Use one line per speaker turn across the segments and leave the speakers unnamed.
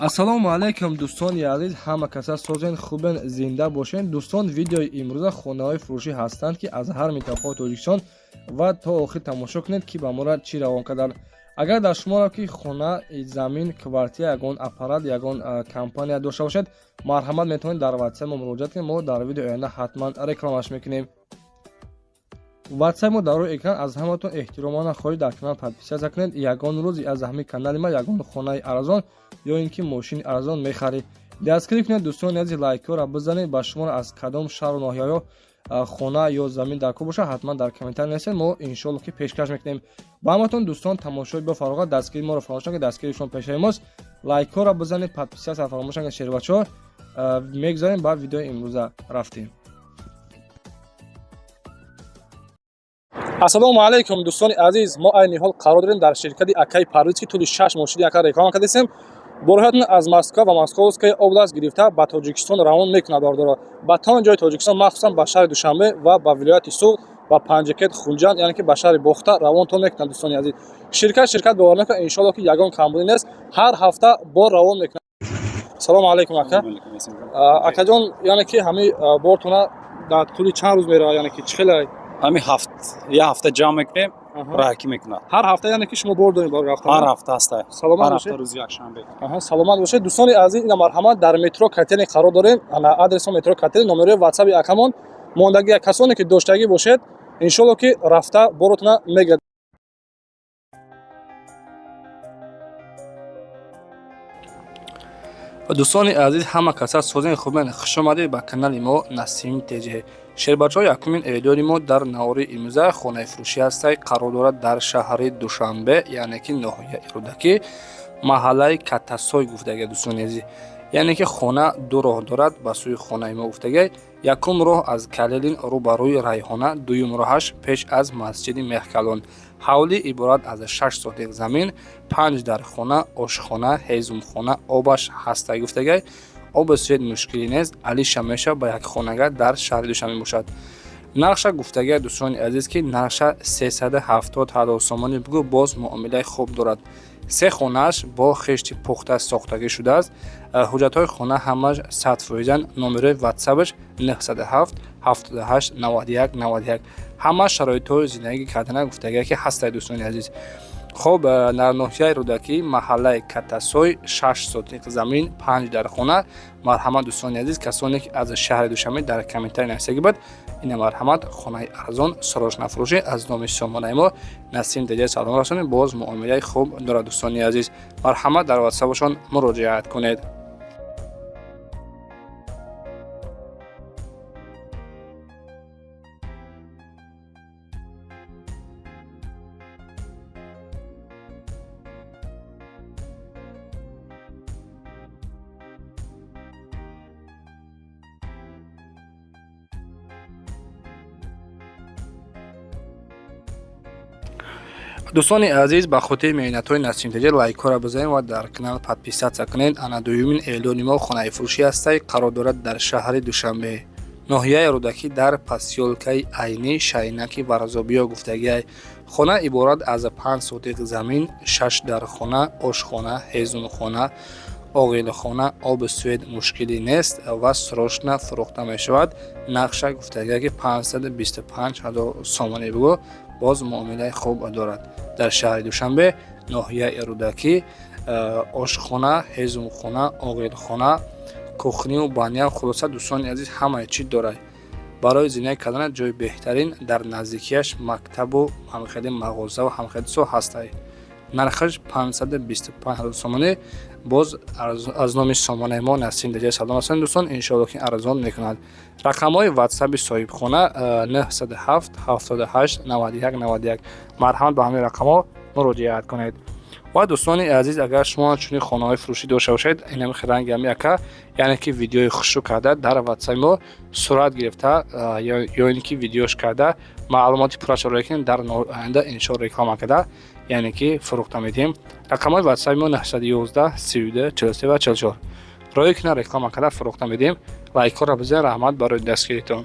Ассалому алайкум, дӯстони азиз, ҳама каса созен, хубен, зинда бошен. Дӯстон, видеои имрӯза хонаҳои фурӯшӣ ҳастанд, ки аз ҳар минтақаи Тоҷикистон ва то охир тамошо кунед, ки ба мора чӣ равон карданд. Агар дар шуморо ки хона, замин, квартира, ягон аппарат, ягон компания дошта бошед, марҳамат, метавонед дар ватсап мо муроҷиат кунед. Мо дар видеои оянда ҳатман рекламаш мекунем. Ватсап мо дар рӯи экран. Аз ҳаматон эҳтиромона хоҳиш, дар канал подписаться кунед. Ягон рӯз аз ҳамин канали ма ягон хонаи арзон ё ин ки мошини арзон мехаред. Дастгирӣ кунед, дӯстони азиз, лайкҳоро бизанед. Ба шуморо аз кадом шаҳру ноҳияҳо хона ё замин дар кор бошад, ҳатман дар комментарий нависед, мо иншоалло ки пешкаш мекунем ба ҳаматон. Дӯстон, тамошои бо фароғат, дастгирии моро фаромӯш накунед, дастгирии шумо пешаи мост. Лайкҳоро бизанед, подписаться фаромӯш накунед. Шербачаҳо, мегузарем ба видеои имрӯза, рафтем. Ассалому алайкум, дӯстони азиз. Мо айни ҳол қарор дорем дар ширкати акаи Парвиз, ки тӯли 6 моҳ шуди ака реклама кардастем. Борҳоятон аз Москва ва Московская область гирифта ба Тоҷикистон равон мекунад. Бардоро ба тамоми ҷои Тоҷикистон, махсусан ба шаҳри Душанбе ва ба вилояти Суғд, ба Панҷакент, Хунҷанд, яъне ки ба шаҳри Бохта равонтон мекунад. Дӯстони азиз, ширкат бовар накунад, иншоалло ки ягон камбудӣ нест, ҳар ҳафта бор равон мекунад. Салому алайкум, ака. Акаҷон, яъне ки ҳамин бортона дар тӯли чанд рӯз меравад, яъне ки чӣ хеле?
Ҳамин ҳафт, як ҳафта ҷамъ мекунем, раҳакӣ мекунад.
Ҳар ҳафта, яъне ки шумо бор доред бори рафтан?
Ҳар ҳафта ҳаста.
Саломат бошед.
Рӯзи якшанбе.
Саломат бошед. Дӯстони азиз, ина марҳамат, дар метро Котельный қарор дорем. Ана адреси метро Котельный, номерои ватсаби акамон мондагӣ. Касоне ки доштагӣ бошед, иншоалло ки рафта боротона мегирад. Дӯстони азиз, ҳама каса созен, хубен, хушомадед ба канали мо Насим ТЖ. Шербачаҳо, якумин эъдоди мо дар навори имрӯза хонаи фурӯшӣ ҳастай, қарор дорад дар шаҳри Душанбе, яъне ки ноҳияи Рӯдакӣ, маҳаллаи Катасой гуфтага. Дӯстони азиз, яъне ки хона ду роҳ дорад ба сӯи хонаи мо гуфтага. Якум роҳ аз Калелин рӯ ба рӯи Райҳона, дуюм роҳаш пеш аз масҷиди Меҳкалон. Ҳавлӣ иборат аз 6 сотих замин, панҷ дархона, ошхона, ҳезумхона, обаш ҳастай гуфтагай, оби свет мушкилӣ нест, алиша меша ба як хонага дар шаҳри Душанбе бошад. Нархша гуфтагай, дӯстони азиз, ки нархша 370 000 сомонӣ бугӯ, боз муомилаи хуб дорад. Се хонааш бо хешти пухта сохтагӣ шудааст. Ҳуҷҷатҳои хона ҳамаш 100%-анд. Номерои ватсапаш 907 78 91 91. Ҳама шароитҳои зиндагӣ кардана гуфтагай ки ҳастай. Дӯстони азиз, хоб, дар ноҳияи Рӯдакӣ, маҳаллаи Катасой, 6 сотиқ замин, панҷ дархона. Марҳамат, дӯстони азиз, касоне ки аз шаҳри Душанбе, дар комментарий нависагӣ буд. Ина марҳамат, хонаи арзон, срочно фурӯшӣ аз номи сомонаи мо Насим ТЖ салом расонем, боз муомилаи хуб дорад. Дӯстони азиз, марҳамат, дар ватсапашон муроҷиат кунед. Дӯстони азиз, ба хотири меҳнатҳои Насим ТЖ лайкҳоро бизанед ва дар канал подписаться кунед. Ана дуюмин эълони мо хонаи фурӯшӣ ҳастай, қарор дорад дар шаҳри Душанбе, ноҳияи Рӯдакӣ, дар посёлкаи Айнӣ, Шайнаки Варзобиё гуфтагиай. Хона иборат аз 5 сотиқ замин, шаш дархона, ошхона, ҳезумхона, оғилхона, оби свет мушкилӣ нест ва срочно фурӯхта мешавад. Нархша гуфтагиай ки 525 000 сомонӣ бугӯ, боз муомилаи хуб дорад. Дар шаҳри Душанбе, ноҳияи Рӯдакӣ, ошхона, ҳезумхона, оғилхона, кухню баня, хулоса, дӯстони азиз, ҳамаи чӣ дорад. Барои зиндагӣ кардан ҷои беҳтарин, дар наздикиаш мактабу ҳамхели мағозаву ҳамхели чизҳо ҳастай. Нархаш 525 000 сомонӣ. Боз аз номи сомонаи мо Насим ТЖ салом расонед, дӯстон, иншоалло ки арзон мекунад. Рақамҳои ватсаби соҳибхона 907 78 91 91. Марҳамат, ба ҳамин рақамҳо муроҷиат кунед. Ва дӯстони азиз, агар шумо чунин хонаҳои фурӯшӣ дошта бошед, инами ранги ҳами ака, яъне ки видеои хушрӯ карда дар ватсаби мо сурат гирифта ё ин ки видеош карда, маълумоти пуррашро рӯя кунем, дар оянда иншо реклама карда, яъне ки фурӯхта медиҳем. Рақамҳои ватсаби мо 911 32 43 ва 44. Роя кунем, реклама карда фурӯхта медиҳем. Лайкҳоро бизанед. Раҳмат барои дастгиритон.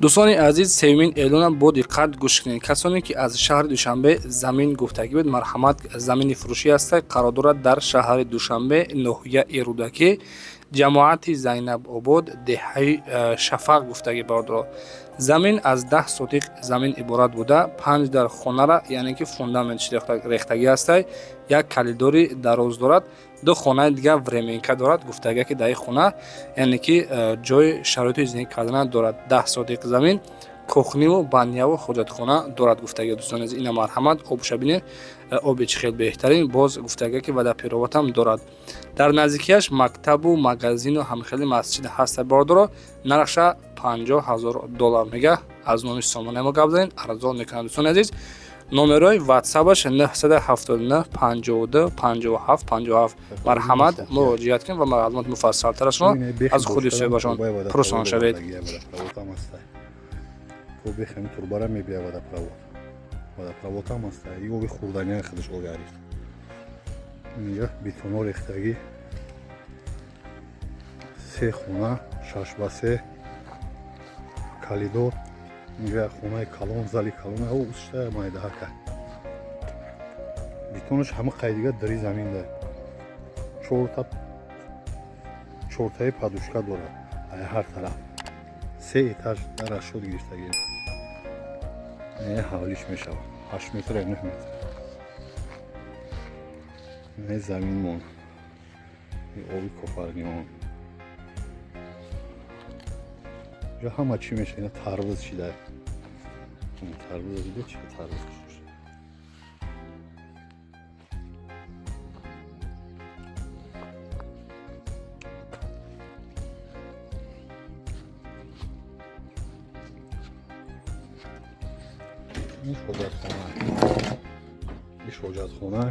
Дӯстони азиз, сеюмин эълонам бо диққат гӯш кунед. Касоне ки аз шаҳри Душанбе замин гуфтагӣ буд, марҳамат, замини фурӯшӣ ҳаста, қарор дорад дар шаҳри Душанбе, ноҳияи Рӯдакӣ, ҷамоати Зайнабобод, деҳаи Шафақ гуфтагӣ, бародаро. Замин аз 10 сотиқ замин иборат буда, панҷ дар хонара, яъне ки фундамент рехтагӣ ҳастай, як калидори дароз дорад, ду хонаи дигар временка дорад. Гуфтагӣ ки дар ин хона, яъне ки ҷои шароити зиндагӣ кардана дорад. 10 сотиқ замин, кухниву баняву ҳоҷатхона дорад гуфтагӣ. Дӯстони азиз, ина марҳамат, обша бинед, оби чӣ хел беҳтарин. Боз гуфтагӣ ки водопровод ҳам дорад. Дар наздикиаш мактабу магазину ҳамхели масҷид ҳаста. Бародаро, нархша 50 000 доллар мега. Аз номи сомонаи мо гап занед, арзон мекунад. Дӯстони азиз, номерои ватсапаш 979 52 57 57. Марҳамат, муроҷиат кунед ва маълумоти муфассалтарашро аз худи соҳибашон пурсон шавед.
Бехами турбара мебия, водопровод, водопровод ҳам аста. И оби хӯрдания худаш оби ариф. Инҷа бетоно рехтагӣ, се хона, 6 ба 3, калидор. Инҷа як хонаи калон, зали калон ушта майдаҳака. Бетонаш ҳама қайдига дари замин да. Чорта чортаи подушка дорад ҳар тараф, се этаж дар ашёд гирифтагӣ. Ҳавлиш мешавад 8 метр, 9 метр. Не заминмон, оби кофарнион, ҷо ҳама чӣ меша. Ина тарбуз чида, тарбуз дида, чи тарбуз. Ин ҳоҷатхона, иш ҳоҷатхона.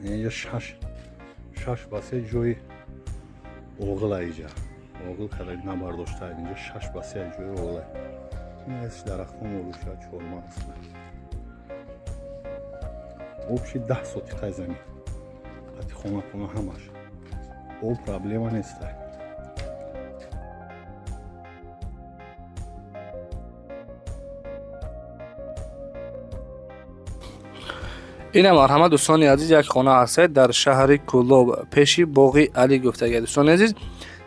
Инҷа 6 ба 3 ҷои оғила. Иҷа оғил када набардошта. Инҷа 6 ба 3 ҷои оғила. Ин аз дарахтон олуша чормағз. Общий 10 сотиқаи замин қати хона-хона ҳамаш, об проблема неста.
Ина марҳамат, дӯстони азиз, як хона ҳастед дар шаҳри Кӯлоб, пеши боғи Али гуфтагӣ. Дӯстони азиз,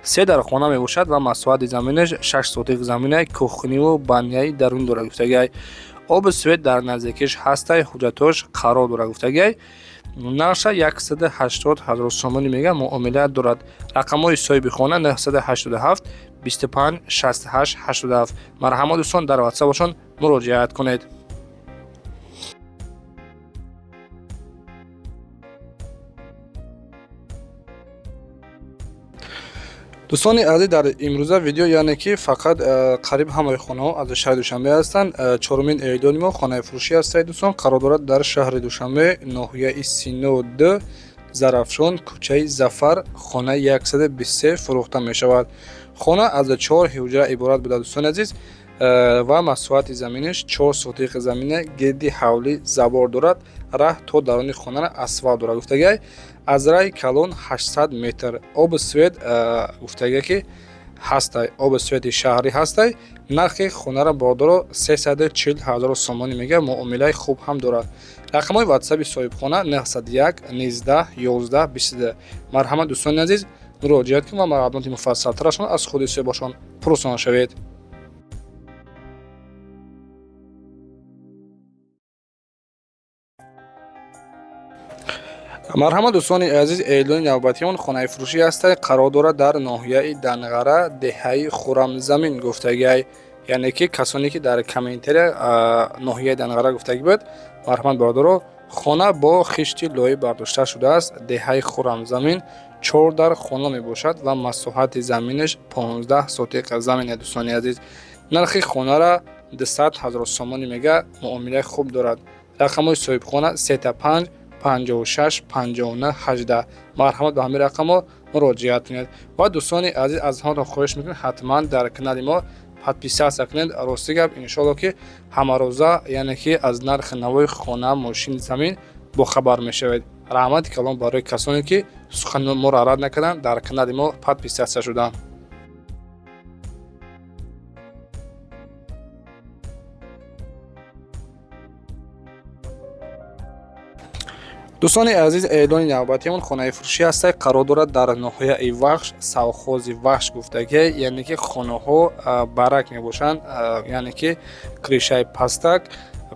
се дар хона мебошад ва масоҳати заминаш 6 сотиқ замина, кухниву баняи дарун дорад гуфтагиай. Оби свет дар наздикиш ҳастай, ҳуҷҷатош қарор дорад гуфтагиай. Нархша 180 000 сомонӣ мега, муомила дорад. Рақамҳои соҳиби хона 987 25 68 87. Марҳамат, дӯстон, дар ватсапашон муроҷиат кунед. Дӯстони азиз, дар имрӯза видео, яъне ки фақат қариб ҳамаи хонаҳо аз шаҳри Душанбе ҳастанд. Чорумин эълони мо хонаи фурӯшӣ ҳастад, дӯстон, қарор дорад дар шаҳри Душанбе, ноҳияи Сино д, Зарафшон, кӯчаи Зафар, хонаи 123 фурӯхта мешавад. Хона аз чор ҳуҷра иборат буда, дӯстони азиз, ва масоҳати заминаш 4 сотиқи замина, гирди ҳавлӣ забор дорад, раҳ то даруни хонара асфалт дорад гуфтагиай. Аз раҳи калон 800 метр. Оби свет гуфтагия ки ҳастай, оби свети шаҳрӣ ҳастай. Нархи хонара, бордоро, 340 ҳазору сомонӣ мега, муомилаи хуб ҳам дорад. Рақамҳои ватсаби соҳибхона 901 19 11 22. Марҳамат, дӯстони азиз, муроҷиат кунед ва маълумоти муфассалтарашон аз худи соҳибошон пурсон шавед. Марҳамат, дӯстони азиз, эълони навбатиён хонаи фурӯшӣ ҳастай, қарор дорад дар ноҳияи Данғара, деҳаи Хурамзамин гуфтагиай. Яъне ки касоне ки дар комментария ноҳияи Данғара гуфтагӣ буд, марҳамат, бародаро. Хона бо хишти лоӣ бардошта шудааст. Деҳаи Хурамзамин, чор дар хона мебошад ва масоҳати заминаш 15 сотиқ замине. Дӯстони азиз, нархи хонара 200 ҳазор сомонӣ мега, муомилаи хуб дорад. Рақамҳои соҳибхона сета 5 56 59 18. Марҳамат, ба ҳамин рақамҳо муроҷиат кунед. Ва дӯстони азиз, аз ҳаматон хоҳиш мекунем, ҳатман дар канали мо подписаться кунед. Рости гап, иншоалло ки ҳамарӯза, яъне ки аз нархи навои хона, мошин, замин бохабар мешавед. Раҳмати калон барои касоне ки сухани моро рад накарданд, дар канали мо подписаться шуданд. Дӯстони азиз, эълони навбатиамон хонаи фурӯшӣ ҳаста, қарор дорад дар ноҳияи Вахш, совхози Вахш гуфтагӣ, яъне ки хонаҳо барак мебошанд, яъне ки крышаи пастак,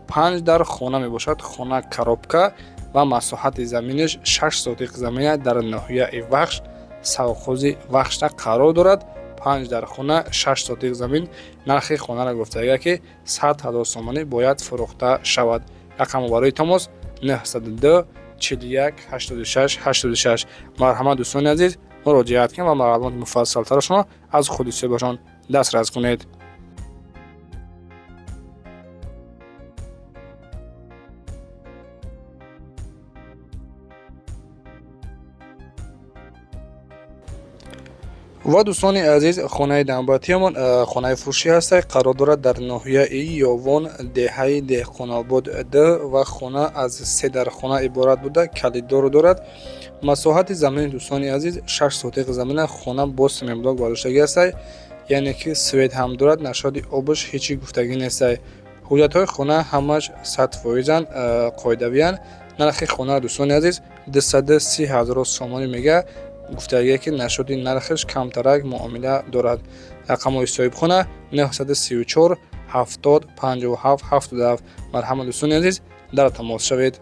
5 дар хона мебошад, хона коробка ва масоҳати заминаш 6 сотиқ замина дар ноҳияи Вахш, совхози Вахшда қарор дорад. 5 дар хона, 6 сотиқ замин. Нархи хонаро гуфтага, ки 100 ҳазор сомонӣ бояд фурӯхта шавад. Рақаму барои тамос 902 41 86 86. Марҳамат, дӯстони азиз, муроҷиат кунед ва маълумоти муфассалтарро шумо аз худи соҳибашон дастрас кунед. Ва дӯстони азиз, хонаи навбатиамон хонаи фурӯшӣ ҳаста, қарор дорад дар ноҳияи Ёвон, деҳаи Деҳқонобод д ва хона аз се дар хона иборат буда, калидорро дорад. Масоҳати замини, дӯстони азиз, 6 сотиқ замина. Хона бо семенблок бардоштагӣ ҳастай, яъне ки свет ҳам дорад, нашоди обаш ҳечи гуфтагӣ нестай. Ҳуҷҷатҳои хона ҳамаш 100%-анд, қоидавиянд. Нархи хона, дӯстони азиз, 230 ҳазор сомонӣ мега. Гуфтагие, ки нашоди нархаш камтарак муомила дорад. Рақамҳои соҳибхона 934 70 57 77. Марҳамат, дӯстони азиз, дар тамос шавед.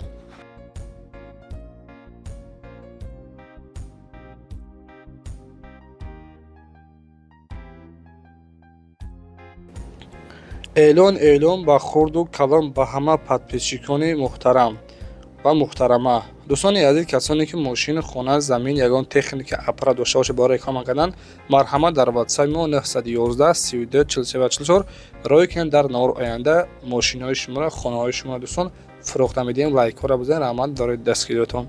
Эълон, эълон ба хурду калон, ба ҳама подписчикони муҳтарам ва муҳтарама. Дӯстони азиз, касоне ки мошин, хона, замин, ягон техника, аппарат дошта бошед барои реклама кардан, марҳамат, дар ватсапи мо 911 32 43 44 рой кунед. Дар навор оянда мошинҳои шуморо, хонаҳои шуморо, дӯстон, фурӯхта медиҳем. Лайкҳоро бизанед. Раҳмат барои дастгириётон.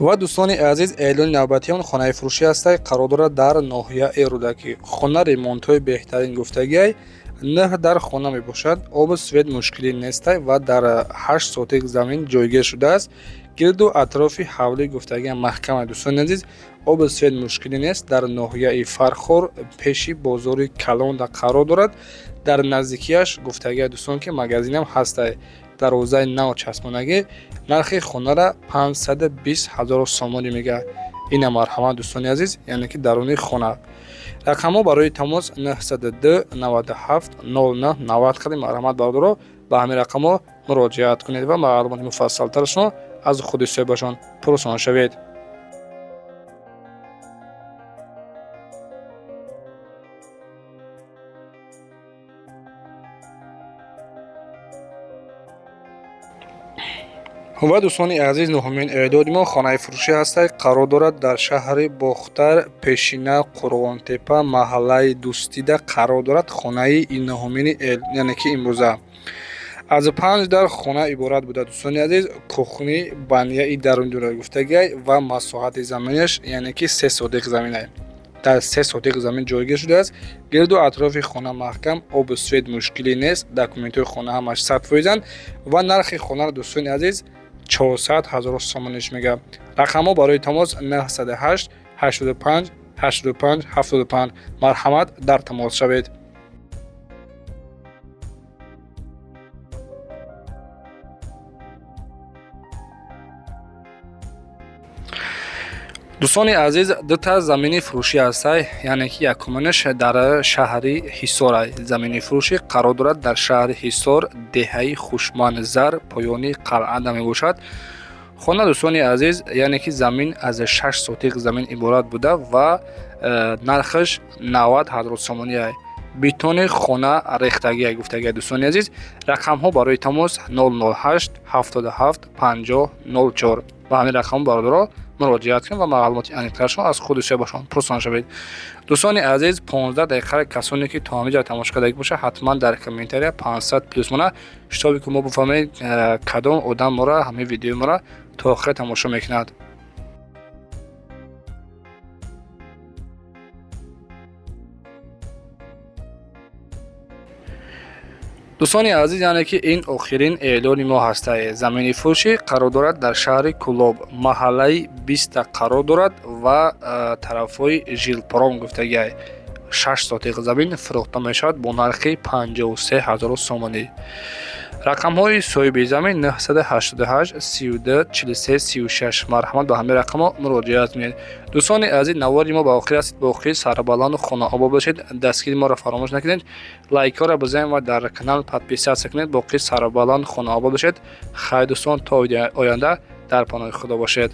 Ва дӯстони азиз, эълони навбатион хонаи фурӯшӣ ҳастай, қарор дорад дар ноҳияи Рӯдакӣ. Хона ремонтҳои беҳтарин гуфтагиай, 9 дар хона мебошад, обу свет мушкилӣ нестай ва дар 8 сотик замин ҷойгир шудааст. Гирду атрофи ҳавлӣ гуфтагиам маҳкама. Дӯстони азиз, обу свет мушкилӣ нест. Дар ноҳияи Фархор, пеши бозори калонда қарор дорад. Дар наздикиаш гуфтагия, дӯстон, ки магазинам ҳастай, дарвозаи нав часпонагӣ. Нархи хонара 520 ҳазор сомонӣ мега. Ина, марҳамат, дӯстони азиз, яъне ки даруни хона. Рақамҳо барои тамос 902 97 09 90 кардем. Марҳамат, бародаро, ба ҳамин рақамҳо муроҷиат кунед ва маълумоти муфассалтарашон аз худи соҳибашон пурсон шавед. Ва дӯстони азиз, нуҳумин эъдоди мо хонаи фурӯшӣ ҳастай, қарор дорад дар шаҳри Бохтар, пешина Қурғонтепа, маҳаллаи Дӯстида қарор дорад. Хонаи нуҳумини, яъне ки имрӯза, аз 5 дар хона иборат буда. Дӯстони азиз, кухни, баняи даруни дорад гуфтагиай ва масоҳати заминаш, яъне ки 3 сотиқ заминай, дар 3 сотиқ замин ҷойгир шудааст. Гирду атрофи хона маҳкам, обу свет мушкилӣ нест. Документҳои хона ҳамаш 100%-анд ва нархи хонаро, дӯстони азиз, 400 ҳазор сомониш мега. Рақамҳо барои тамос 908 85 85 75. Марҳамат, дар тамос шавед. Дӯстони азиз, дута замини фурӯшӣ ҳастай, яъне ки якуминаш дар шаҳри Ҳисор. Замини фурӯшӣ қарор дорад дар шаҳри Ҳисор, деҳаи Хушманзар, поёни қалъада мебошад. Хона, дӯстони азиз, яъне ки замин аз 6 сотиқ замин иборат буда ва нархаш 90 ҳазор сомонӣ. Бетони хона рехтагия гуфтагия. Дӯстони азиз, рақамҳо барои тамос 008 77 50 04. Ба ҳамин рақам, бародаро, муроҷиат кунед ва маълумоти аниқтарашон аз худи соҳибашон пурсон шавед. Дӯстони азиз, 15 дақиқаи касоне ки то ҳамин ҷо тамошо кардагӣ бошад, ҳатман дар комментария 500 плюс мона, шитобе ки мо бифаҳмем, кадом одам мора ҳамин видеои мора то охира тамошо мекунад. Дӯстони азиз, яъне ки ин охирин эълони мо ҳастае. Замини фурӯшӣ қарор дорад дар шаҳри Кӯлоб, маҳаллаи биста қарор дорад ва тарафҳои Жилпром гуфтагиай. 6 сотих замин фурӯхта мешавад бо нархи 53 ҳазору сомонӣ. Рақамҳои соҳиби замин: 988 32 43 36. Марҳамат, ба ҳамин рақамҳо муроҷиат кунед. Дӯстони азиз, навори мо ба охир расид. Боқӣ сарбаланду хонаобод бошед. Дастгири моро фаромӯш накунед, лайкҳоро бизанед ва дар канал подписаться кунед. Боқӣ сарбаланду хонаобод бошед. Хайр, дӯстон, то оянда дар паноҳи Худо бошед.